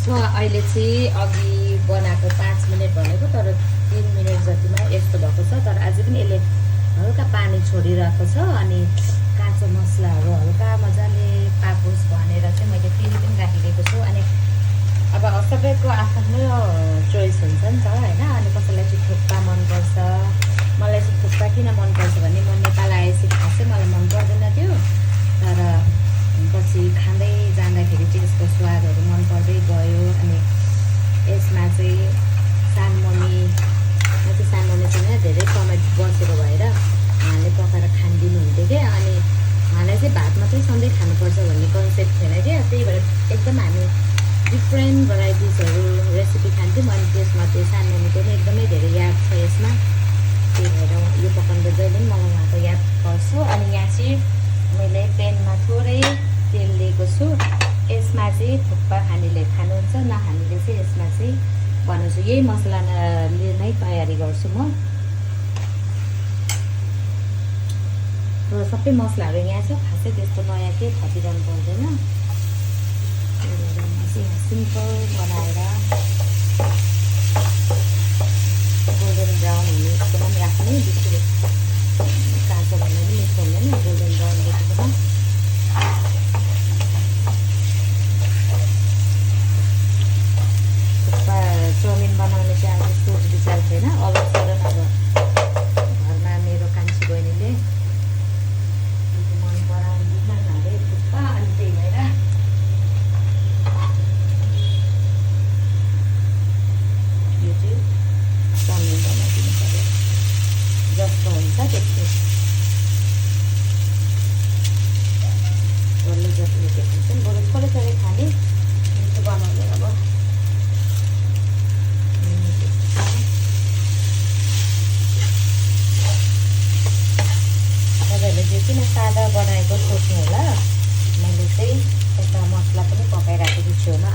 So अहिले चाहिँ अघि बनाएको 5 मिनट भनेको तर 3 मिनट जतिमा यस्तो भएको छ। तर अझै पनि यसले हल्का पानी छोडिरहेको छ। अनि काँचो मसलाहरू हल्का मजाले पाकोस् भनेर चाहिँ मैले फेरि पनि राखिदिएको छु। अनि अब सबैको आफ्नो चोइस हुन्छ नि त होइन। अनि कसैलाई चाहिँ थुक्पा मनपर्छ, मलाई चाहिँ थुक्पा किन मनपर्छ भने म नेपाल आएपछि खासै मलाई मन पर्दैन थियो। तर पछि खाँदै जाँदाखेरि चाहिँ यसको स्वादहरू मन पर्दै गयो। अनि यसमा चाहिँ सानममीसँग धेरै समय बसेको भएर उहाँले पकाएर खानिदिनु हुन्थ्यो क्या। अनि उहाँलाई चाहिँ भात मात्रै सधैँ खानुपर्छ भन्ने कन्सेप्ट थिएन क्या। त्यही भएर एकदम हामी डिफ्रेन्ट भेराइटिजहरू रेसिपी खान्थ्यौँ। अनि त्यसमा त्यो सानममीको पनि एकदमै धेरै याद छ यसमा। त्यही भएर यो पकाउँदा जहिले पनि मलाई उहाँको याद गर्छु। अनि यहाँ चाहिँ मैले पेनमा थोरै तेल लिएको छु। यसमा चाहिँ थुक्पा खानेले खानुहुन्छ, नखानेले चाहिँ यसमा चाहिँ बनाउँछु। यही मसलाले नै तयारी गर्छु म। र सबै मसलाहरू यहाँ छ, खासै त्यस्तो नयाँ केही थपिरहनु पर्दैन। त्यही भएर म चाहिँ यहाँ सिम्पल बनाएर गोल्डन ब्राउन हुनेसम्म राख्ने। बेसी काँचो भन्दा पनि मिठो हुँदैन, गोल्डन ब्राउन गरेकोमा। थुक्पा चाउमिन बनाउने चाहिँ आज सोच विचार थिएन। अब सडन अब घरमा मेरो कान्छी बहिनीले मन पराउँदैन अरे थुक्पा। अनि त्यही भएर यो चाहिँ चाउमिन बनाइदिनु पऱ्यो। जस्तो हुन्छ त्यस्तो डल्लै जतिले के खान्छन्, बरु थोरै थोरै खाने मिठो बनाउने। अब तपाईँहरूले चाहिँ किन सादा बनाएको सोच्नु होला। मैले चाहिँ यता मसला पनि पकाइराखेको छु होला।